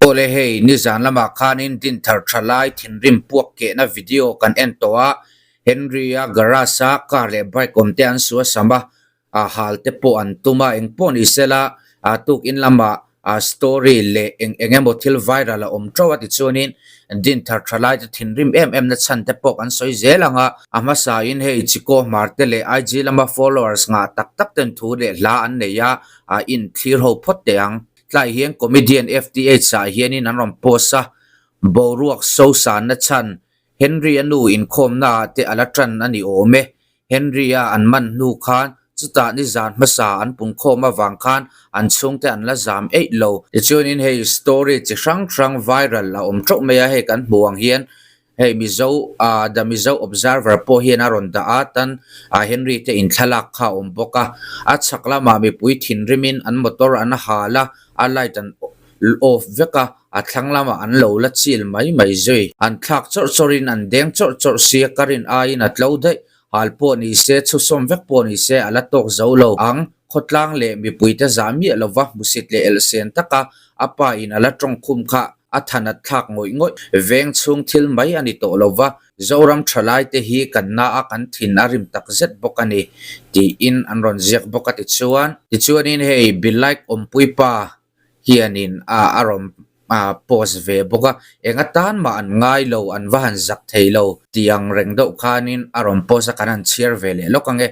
Awle hei nizan lamah khanin dinthar tha lai thinrim puak kehna video kan en tawh a, Henry-a garage a car leh bike awm te an suasam a, a hal te pawh an tum a, engpawh ni sela a tukin lamah a story leh eng eng emaw thil viral a awm teuh a tichuanin dinthar tha lai te thinrim em em na chhan te pawh kan sawi zel ang a, a hmasa in hei Chiko Hmar te leh IG lama followers ngah tak tak ten thu leh hla an nei a, a in thlir ho phawt teh ang. Tlai hian comedian FTH ah hianin an rawn post a, boruak sosanna chhan Henry-a nu inkhawmna ah te a la tan a ni awm e. Henry-a an man hnu khan chutah nizan hmasa an punkhawm avang khan an chhungte an la zam eih lo. Tichuanin hei story chi hrang hrang viral a awm teuh mai a, hei kan hmuh ang hian hei Mizo ah The Mizo Observer pawh hian a rawn dah a, tan ah Henry te inthlalak kha a awm bawk a. A chhak lamah mipui thinrimin an motor an hal a, a light an off vek a, a thlang lamah an lo la chil mai mai zui. An thlak chawrh chawrhin an deng chawrh chawrh sia ka rin aiin a tlo daih. Hal pawh ni se, chhusawm vek pawh ni se a la tawk zo lo ang. Khawtlang leh mipuite zah miah lova hmusit leh elhsen taka a pa in a la tawngkhum kha a thanat thlak ngawih ngawih. Veng chhung thil mai a ni tawh lova, Zoram thalai te hi kan na a kan thin a rim tak zet bawk a ni tiin an rawn ziak bawk a tichuan. Tichuanin hei be like awmpui pa hianin a a rawn post ve bawk a, eng atan mah an ngai lo an va han zak thei lo tih ang reng deuh khanin a rawn post a kan han chhiar ve leh lawk ang e.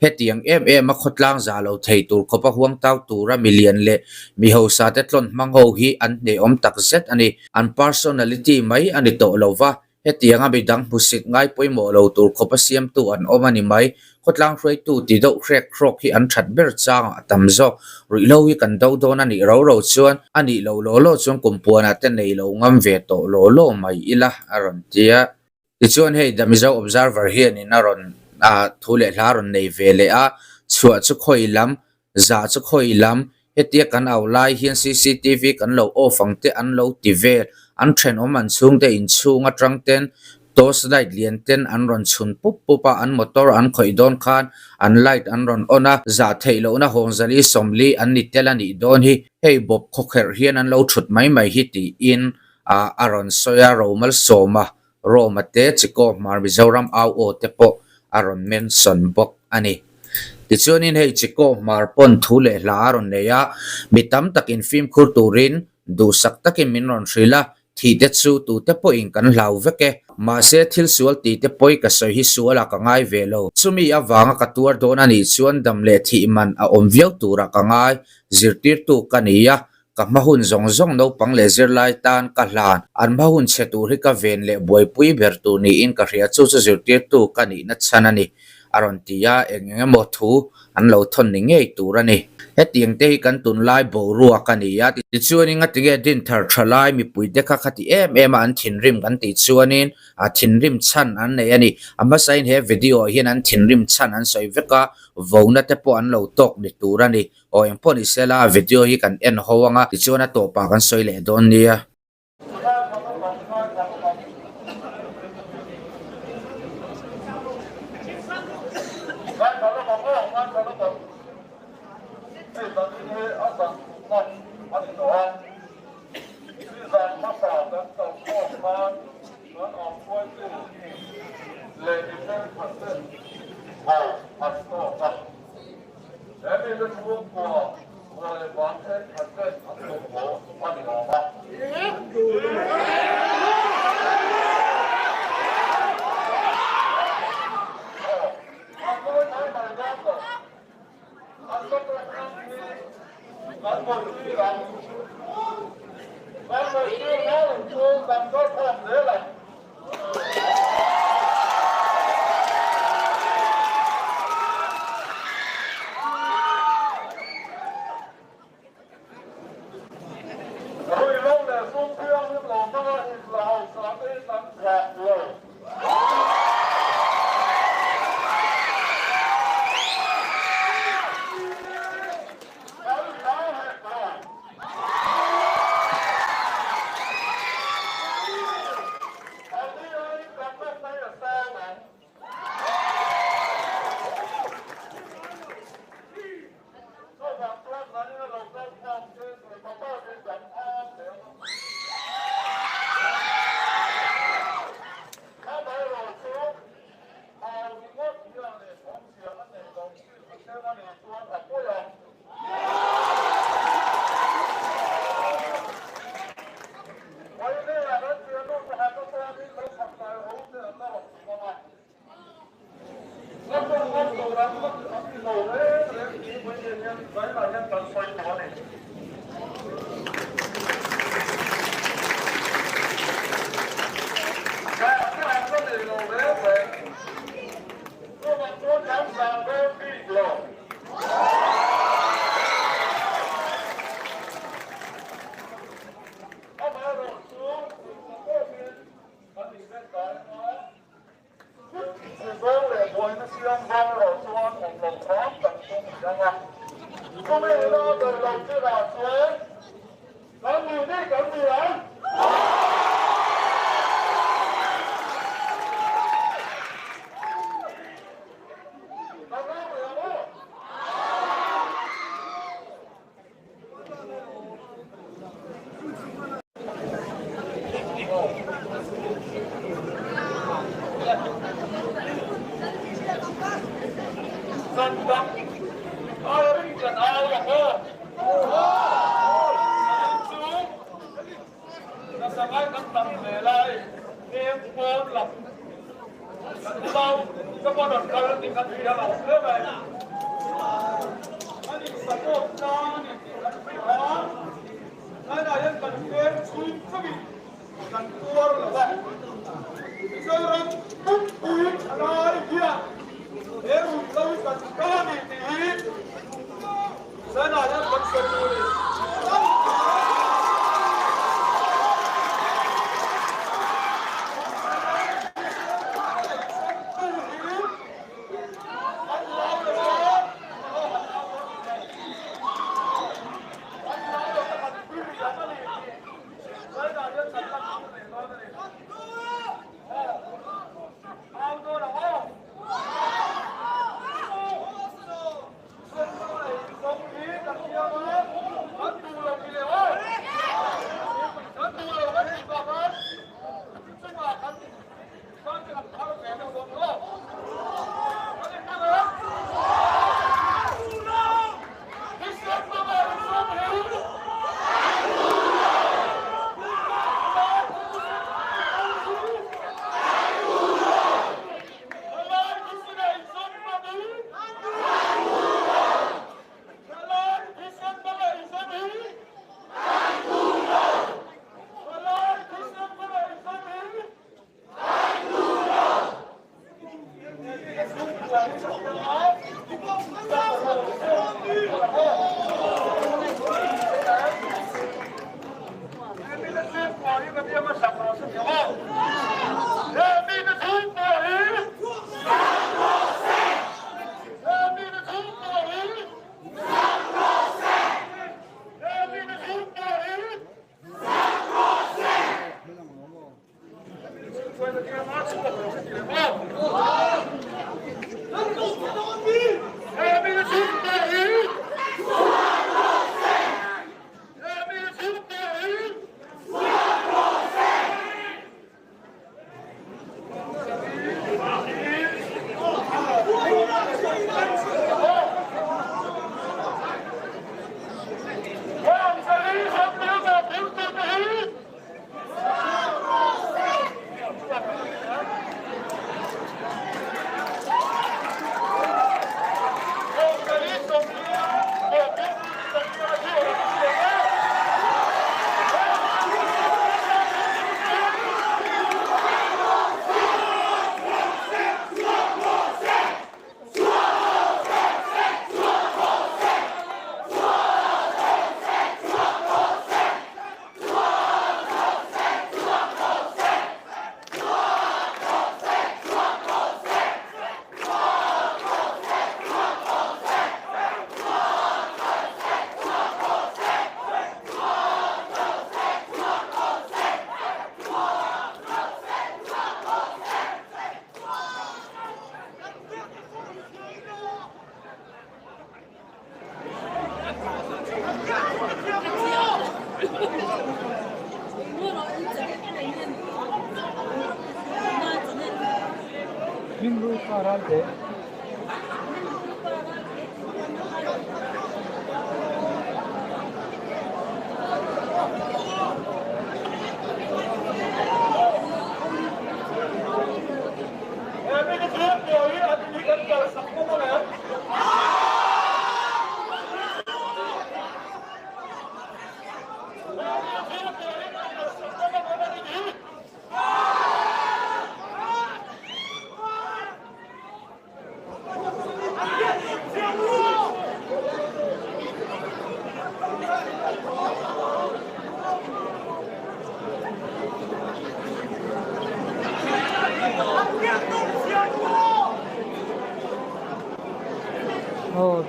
Hetiang em em a khawtlang zah lo thei tur khawpa huang tau tura milian leh mi hausa te tlawn hmang ho hi an hnehawm tak zet a ni. An personality mai a ni tawh lo va, Hetianga midang hmusit ngai pawimawh lo tur khawp a siamtu an awm a ni mai. Khawtlang hruaitu ti deuh hrek hrawk hi an that ber changah a tam zawk. Ruihhlo hi kan do dawn a nih ro ro chuan a nih lo law law chuan kum puanah te nei lo ngam ve tawh law law mai ila a rawn ti a. Tichuan hei The Mizo Observer hianin a rawn thu leh hla a rawn nei ve leh a, chhuah chu khawi lam, zah chu khawi lam, Hetia kan au lai hian cctv kan lo off ang te an lo ti vel. An thenawm an chhungte inchhung atang ten torch light lian ten an rawn chhun pup pup a, an motor an khawih dawn khan an light an rawn on a, zah theih lohna Hawngzali sawmli an ni tel a nih dawn hi. Hei bawp khawkherh hian an lo thut mai mai hi tiin a rawn sawi a, Romalsawma Roma te, Chikaw Hmar Mizoram au aw te pawh a rawn mention bawk a ni. Tichuanin hei Chikaw Hmar pawn thu leh hla a rawn nei a, mi tam takin fimkhur turin duhsak takin min rawn hrilh a, thih te chu tute pawhin kan hlau vek e. Mahse thil sual tih te pawi ka sawi hi sualah ka ngai ve lo. Chumi avanga ka tuar dawn a nih chuan dam leh thih man a awm viau turah ka ngai, zirtirtu ka ni a, Ka hma hun zawng zawng naupang leh zirlai tan ka hlan. An hma hun chhe tur hi ka ven leh buaipui ber tur niin ka hria, chu chu zirtirtu ka nihna chhan a ni, a rawn ti a, eng eng emaw thu an lo thawn ni ngei tur a ni. Hetiang te hi kan tunlai boruak a ni a, tichuanin ngatinge dinthar tha lai mipuite kha khati em em a an thinrim kan tih chuanin a thinrim chhan an nei a ni. A hmasain he video ah hian an thinrim chhan an sawi vek a, vona te pawh an lo tawk ni tur a ni. Aw eng pawh ni sela video hi kan en ho ang a tichuan a tawpah kan sawi leh dawn nia.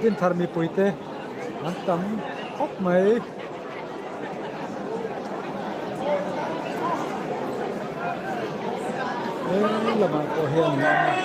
Dinthar mipui te an tam khawp mai. He lamah pawh hian an awm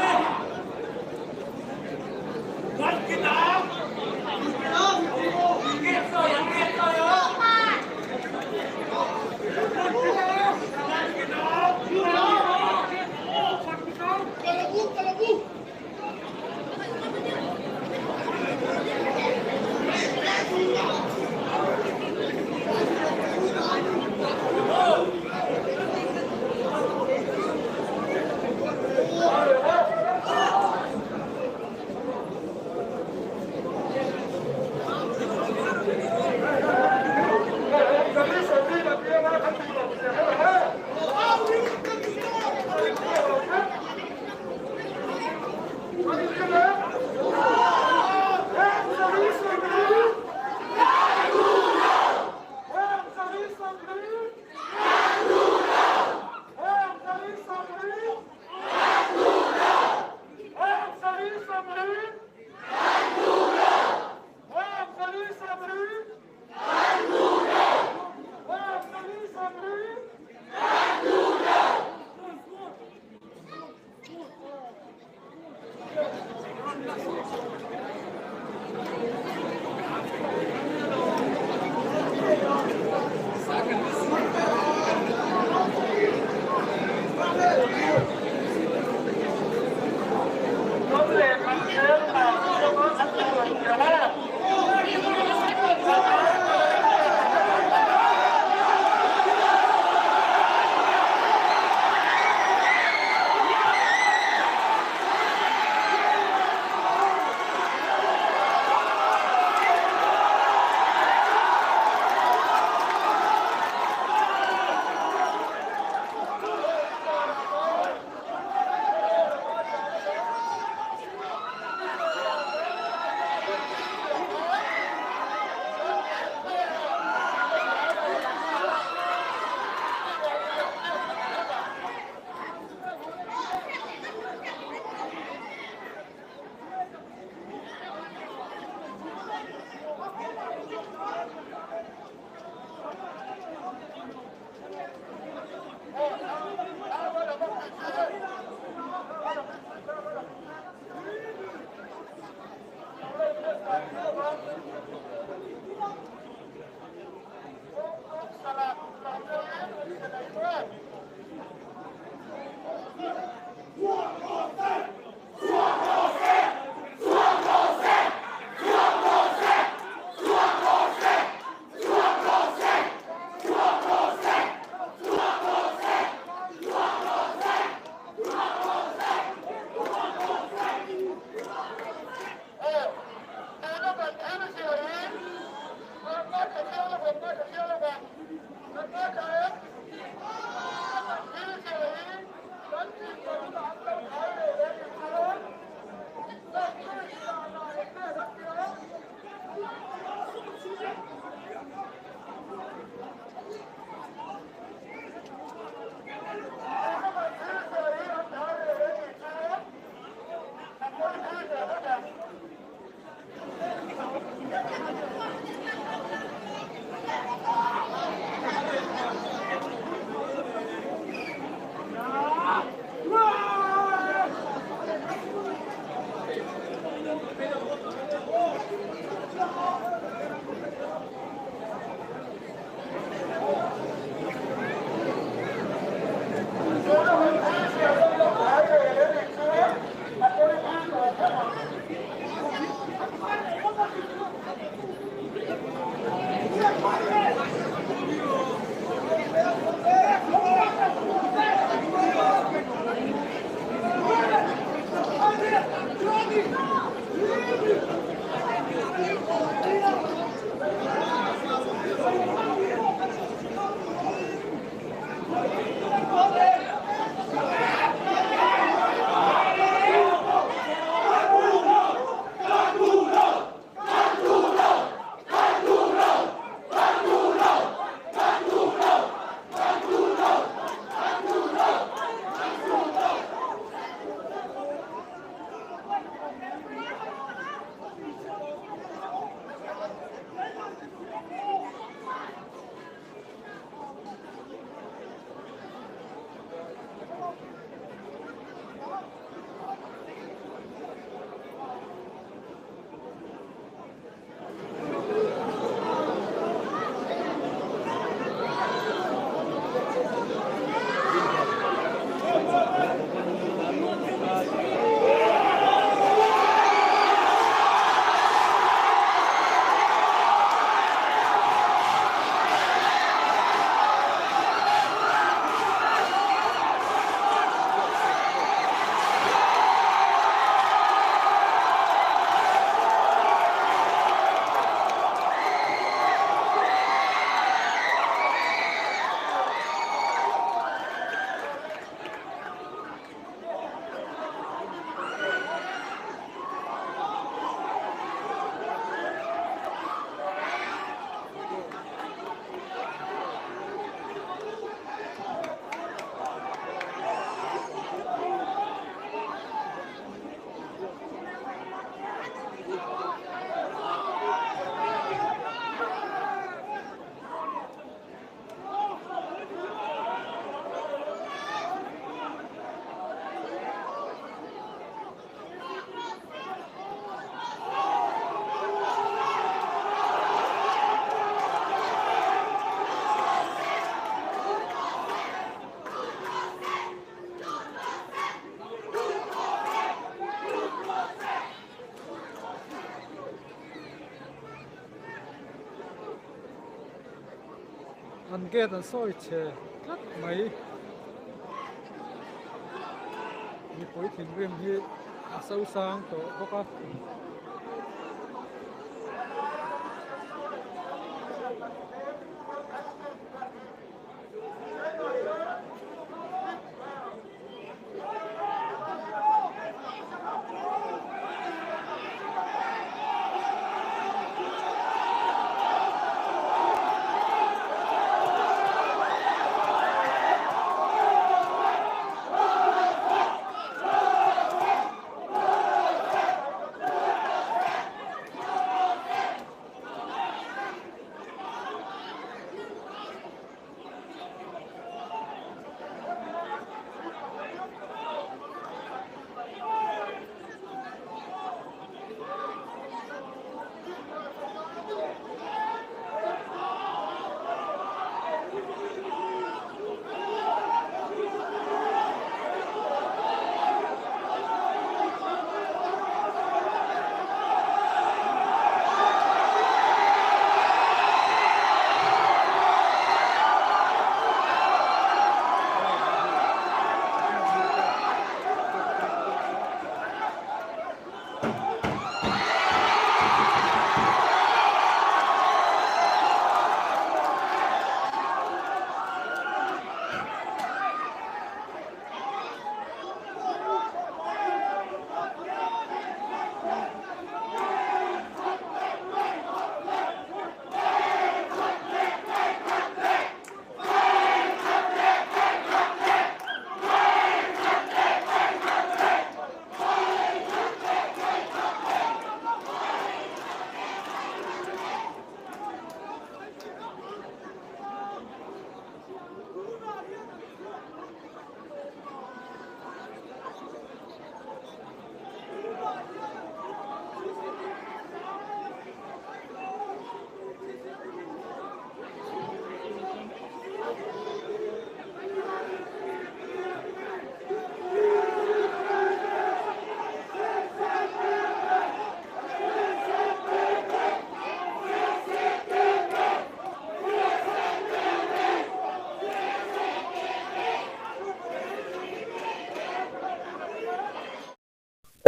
a. An gate an sawi chhe tlat mai. Mipui thinrim hi a sosang tawh bawk a.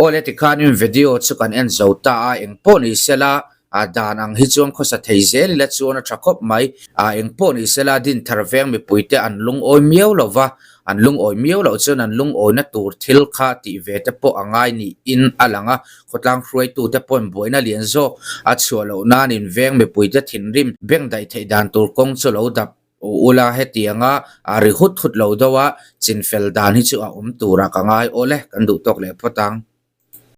Awle tikhanin video chu kan en zo ta a, engpawh ni sela a dan ang hi chuan khawsa thei zel ila chuan a tha khawp mai. A engpawh ni sela Dinthar veng mipuite an lungawi miau lo va, an lungawi miau loh chuan an lungawina tur thil kha tih ve te pawh a ngai niin a lang a, khawtlang hruaitute pawhin buaina lian zawk a chhuah loh nanin veng mipuite thinrim bengdaih theih dan tur kawng chu lo dap ula hetianga a ri hut hut lo deuh a, chinfel dan hi chu a awm turah ka ngai awle kan duh tawk leh phawt ang.